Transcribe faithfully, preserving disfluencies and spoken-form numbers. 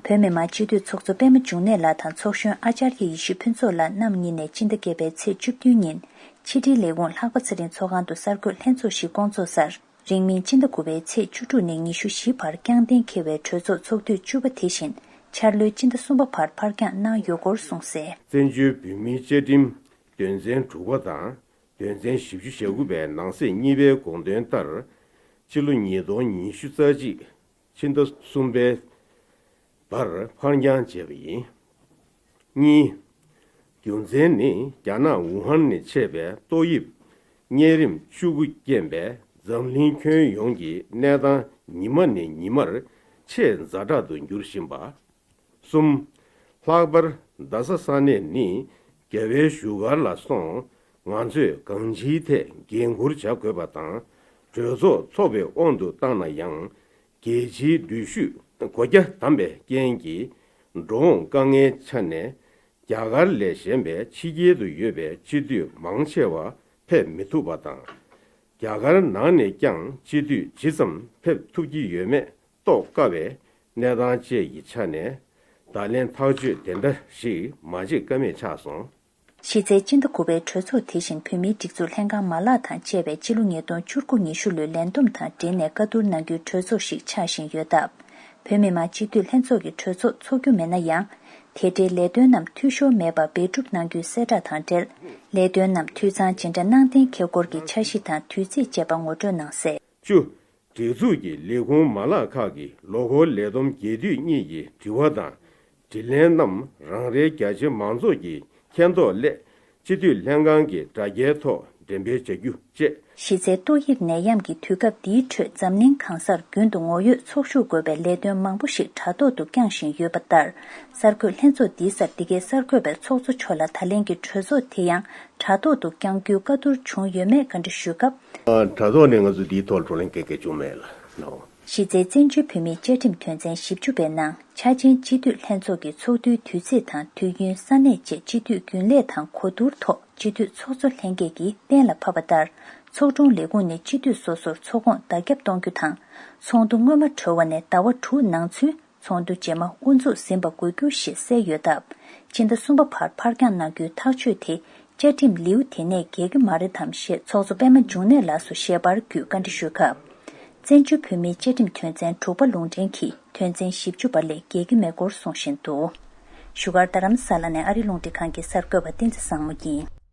བོད་མི་མང་སྤྱི་འཐུས་ཚོགས་གཙོ་པད་མ་འབྱུང་གནས་ལགས་དང་ཚོགས་གཞོན་ཨ་ཅར་ཡ་ཡེ་ཤེས་ཕུན་ཚོགས་ལགས་རྣམ་གཉིས་ནས་སྤྱི་ཟླ་བརྒྱད་པའི་ཚེས་བཅུ་བདུན་ཉིན་ཕྱི་དྲིལ་ལས་ཁུངས་ལྷག་པ་ཚེ་རིང་ཚོགས་ཁང་དུ་གསར་འགོད་ལྷན་ཚོགས་ཤིག་བསྐོང་ཚོགས་སར། རིང་མིན་སྤྱི་ཟླ་དགུ་པའི་ཚེས་བཅུ་དྲུག་ནས་ཉི་ཤུ་བཞི་བར་རྐྱང་གཏན་འཁེལ་བའི་གྲོས་ཚོགས་ཚོགས་དུས་བཅུ་པ་དེ་བཞིན་འཆར་ལོའི་སྤྱི་ཟླ་གསུམ་པ་བར་ཕར་འགྱངས་གནང་ཡོད་སྐོར་གསུངས་གསལ། བཙན་བྱོལ་བོད་མིའི་བཅའ་ཁྲིམས་དོན་ཚན་དྲུག་པ་དང་དོན་ཚན་བཞི་བཅུ་ཞེ་དགུ་པའི་ནང་གསེས་གཉིས་པའི་དགོངས་དོན་ལྟར། ཕྱི་ལོ་ཉིས་སྟོང་ཉི་ཤུ་རྩ་གཅིག་ཕྱི་ཟླ་གསུམ་པའི་བར་ཕར་འགྱངས་བྱས་པ་ཡིན། གཉིས། རྒྱུ་མཚན་ནི་རྒྱ་ནག་ཝུ་ཧན་ནས་མཆེད་པའི་ཏོག་དབྱིབས་གཉན་རིམས་བཅུ་དགུ་རྐྱེན་པས་འཛམ་གླིང་ཁྱོན་ཡོངས་ཀྱི་གནས་སྟངས་ཉི་མ་ནས་ཉི་མར་ཆེས་ཛ་དྲག་ཏུ་འགྱུར་བཞིན་པ། གསུམ། ལྷག་པར་རྡ་ས་ས་གནས་ནི་རྒྱལ་བའི་བཞུགས་སྒར་ལ་སོང་། ང་ཚོས་གང་ཅིའི་ཐད་འགན་འཁུར་བྱ་དགོས་པ་དང་། གྲོས་ཚོགས་འཚོགས་པའི་དབང་དུ་བཏང་ན་ཡང་། རྒྱལ་སྤྱིའི་འགྲུལ་བཞུད་སྒོ་རྒྱ་བསྡམས་པའི་རྐྱེན་གྱིས། འགྲོ་འོང་དཀའ་ངལ་ཆ་ནས་རྒྱ་གར་ལས་གཞན་པའི་ཕྱི་རྒྱལ་དུ་ཡོད་པའི་སྤྱི་འཐུས་མང་ཆེ་བ་ཕེབས་མི་ཐུབ་པ་དང་། རྒྱ་གར་ནང་ནས་ཀྱང་སྤྱི་འཐུས་ཇི་ཙམ་ཕེབས་ཐུབ་ཀྱི་ཡོད་མེད་རྟོགས་དཀའ་བའི་གནས་སྟངས་བཅས་ཀྱི་ཆ་ནས། བརྡ་ལན་ཐག་གཅོད་དེ་འདྲ་ཞིག་མ་བྱེད་ཀ་མེད་ཆགས་སོང་། གཞི་རྩའི་སྤྱི་ཟླ་དགུ་པའི་གྲོས་ཚོགས་དེ་བཞིན་བོད་མིའི་སྒྲིག་འཛུགས་ལྷན་ཁང་མ་ལག་དང་བཅས་པའི་སྤྱི་ལོ་ཉིས་སྟོང་བཅུ་དགུ་ཉི་ཤུ་ལོའི་ལས་བསྡོམས་དང་འབྲེལ་ནས་བཀའ་བསྡུར་གནང་རྒྱུའི་གྲོས་ཚོགས་ཤིག་ཆགས་བཞིན་ཡོད་སྟབས། བོད་མི་མང་སྤྱི་འཐུས་ལྷན་ཚོགས་ཀྱི་གྲོས་ཚོགས་འཚོགས་རྒྱུ་མེད་ན་ཡང་། དེ་འབྲེལ་ལས་དོན་རྣམས་འཐུས་ཤོར་མེད་པར་འབད་སྒྲུབ་གནང་རྒྱུའི་གསལ་བསྒྲགས་དང་འབྲེལ། ལས་དོན་རྣམས་འཐུས་ཚང་ཇི་འདྲ་གནང་གཏན་འཁེལ་སྐོར་གྱི་འཆར་གཞི་དང་དུས་ཚིགས་བཅས་པ་ངོ་སྤྲོད་གནང་གསལ། བཅུ། སྒྲིག་འཛུགས་ཀྱི་ལས་ཁུངས་མ་ལག་ཁག་གི་ལོ་འཁོར་ལས་བསྡོམས་རྒྱས་བསྡུས་གཉིས་ཀྱི་དྲི་བ་དང་། དྲིས་ལན་རྣམས་རང་རེའི་རྒྱ་ཆེ་མང་ཚོགས་ཀྱི་མཁྱེན་རྟོགས་སླད། སྤྱི་འཐུས་ལྷན་ཁང་གི་དྲ་རྒྱའི་ཐོག་འགྲེམས་སྤེལ་བྱ་རྒྱུ་བཅས། གཞི་རྩའི་ཏོག་དབྱིབས་ནད་ཡམས་ཀྱི་དུས་སྐབས་འདིའི་ཁྲོད་འཛམ་གླིང་གང་སར་རྒྱུན་དུ་ངོ་ཡོད་ཚོགས་ཞུགས་དགོས་པའི་ལས་དོན་མང་པོ་ཞིག་དྲ་ཐོག་ཏུ་བསྐྱངས་བཞིན་ཡོད་པ་ལྟར། གསར་འགོད་ལྷན་ཚོགས་འདིའི་སར་འདི་གའི་གསར་འགོད་པས་ཚོགས་གཙོ་མཆོག་ལ་ད་ལན་གྱི་གྲོས་ཚོགས་དེ་ཡང་དྲ་ཐོག་ཏུ་བསྐྱང་རྒྱུའི་བཀའ་བསྡུར་བྱུང་ཡོད་མེད་བཀའ་འདྲི་ཞུས་སྐབས། དྲ་ཐོག་ནས་ང་ཚོ་འདིའི་ཐོག་བགྲོ་གླེང་གང་གང་བྱུང་མེད་ལ་ནོ། གཞི་རྩའི་བཙན་བྱོལ་བོད་མིའི་བཅའ་ཁྲིམས་དོན་ཚན་བཞི་བཅུ་པའི་ནང་ཆ་ཅན་སྤྱི་འཐུས་ལྷན་ཚོགས་ཀྱི་ཚོགས་དུས་དུས་ཚེས་དང་དུས་ཡུན་ས་གནས་བཅས་སྤྱི་འཐུས་རྒྱུན་ལས་དང་གོ་བསྡུར་ཐོག་སྤྱི་འཐུས་ཚོགས་གཙོ་ལྷན་རྒྱས་ཀྱིས་གཏན་ལ་ཕབ་པ་ལྟར། ཚོགས་དྲུང་ལས་ཁུངས་ནས་སྤྱི་འཐུས་སོ་སོར་ཚོགས་ཁོངས་བརྡ་ཁྱབ་གཏོང་རྒྱུ་དང་། ཚོགས་འདུ་སྔོན་མ་གྲོལ་བ་ནས་ཟླ་བ་དྲུག་ནང་ཚུན། ཚོགས་འདུ་རྗེས་མ་དབུ་འཛུགས་ཟིན་པ་དགོས་རྒྱུ་ཞེས་གསལ་ཡོད་སྟབས། སྤྱི་ཟླ་གསུམ་པ་བར་ཕར་འགྱངས་གནང་རྒྱུའི་ཐག་གཅོད་དེ་བཅའ་ཁྲིམས་ལེའུ་དེ་ནས་འགལ་གྱི་མ་རེད་དམ་ཞེས་ཚོགས་གཙོ་པད་མ་འབྱུང་གནས་ལགས་སུ་ཞལ་པར་བརྒྱུད་བཀའ་འདྲི་ཞུས་སྐབས། བཙན་བྱོལ་བོད་མིའི་བཅའ་ཁྲིམས་དོན་ཚན་དྲུག་པ་ལུང་འདྲེན་གྱིས་དོན་ཚན་བཞི་བཅུ་པ་ལས་འགལ་གྱི་མེད་སྐོར་གསུངས་བཞིན་འདུག། བཞུགས་སྒར་རྡ་རམ་ས་ལ་ནས་ཨ་རི་རླུང་འཕྲིན་ཁང་གི་གསར་འགོད་པ་བསྟན་འཛིན་བཟང་མོ་ཡིན།